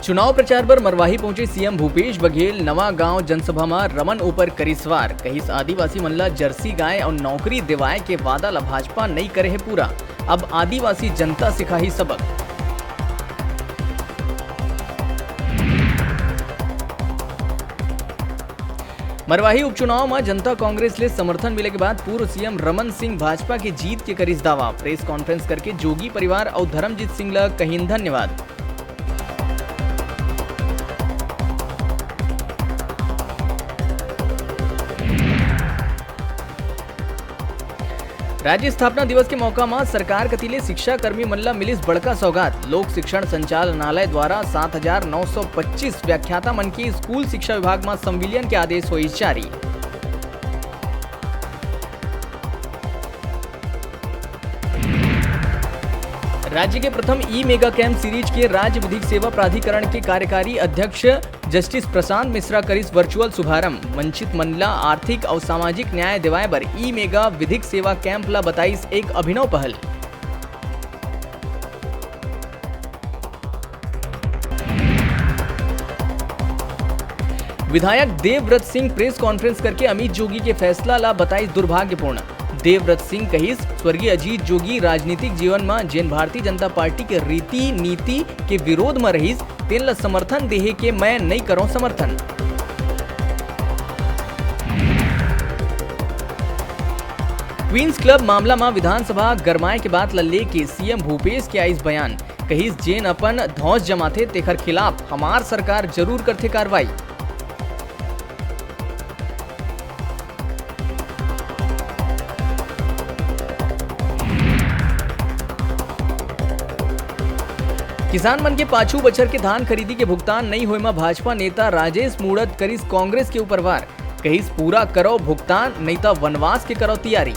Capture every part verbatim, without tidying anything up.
चुनाव प्रचार बर मरवाही पहुंचे सीएम भूपेश बघेल। नवा गांव जनसभा म रमन ऊपर करिस वार, कहिस आदिवासी मन ल जर्सी गाय अउ नौकरी देवाय के वादा ल भाजपा नइ करे हे पूरा, अब आदिवासी जनता सिखाही सबक। मरवाही उपचुनाव म जनता कांग्रेस ले समर्थन मिले के बाद पूर्व सीएम रमन सिंह भाजपा के जीत के करिस दावा। प्रेस कॉन्फ्रेंस करके जोगी परिवार अउ धर्मजीत सिंह ल कहिन धन्यवाद। राज्य स्थापना दिवस के मौका म सरकार कति ले शिक्षा कर्मी मन ल मिलिस बड़का सौगात। लोक शिक्षण संचालनालय द्वारा सात हजार नौ सौ पच्चीस व्याख्याता मन के स्कूल शिक्षा विभाग म संविलियन के आदेश होइस जारी। राज्य के प्रथम ई मेगा कैंप सीरीज के राज्य विधिक सेवा प्राधिकरण के कार्यकारी अध्यक्ष जस्टिस प्रशांत मिश्रा करिस वर्चुअल शुभारंभ। वंचित मन ल आर्थिक अउ सामाजिक न्याय दिवाए बर ई मेगा विधिक सेवा कैंप ल बताइस एक अभिनव पहल। विधायक देवव्रत सिंह प्रेस कॉन्फ्रेंस करके अमित जोगी के फैसला ला बताइस दुर्भाग्यपूर्ण। देवव्रत सिंह कहिस, स्वर्गीय अजीत जोगी राजनीतिक जीवन म जेन भारतीय जनता पार्टी के रीति नीति के विरोध म रहिस, तेन ला समर्थन देहे के मैं नइ करौं समर्थन। क्वींस क्लब मामला म विधानसभा गरमाए के बात ल लेके सीएम भूपेश के आइस बयान। कहिस, जेन अपन धौंस जमाथे, तेखर खिलाफ हमार सरकार जरूर करथे कार्रवाई। किसान मन के पाछू बछर के धान खरीदी के भुगतान नइ होए म भाजपा नेता राजेश मूणत करिस कांग्रेस के ऊपर वार। कहिस, पूरा करव भुगतान, नइ त वनवास के करव तियारी।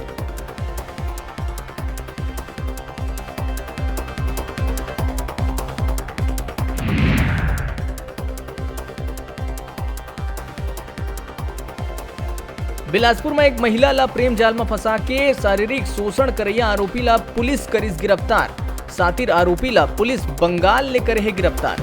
बिलासपुर म एक महिला ला प्रेम जाल म फंसा के शारीरिक शोषण करैया आरोपी ला पुलिस करिस गिरफ्तार। सातिर आरोपी ला पुलिस बंगाल ले करे हे गिरफ्तार।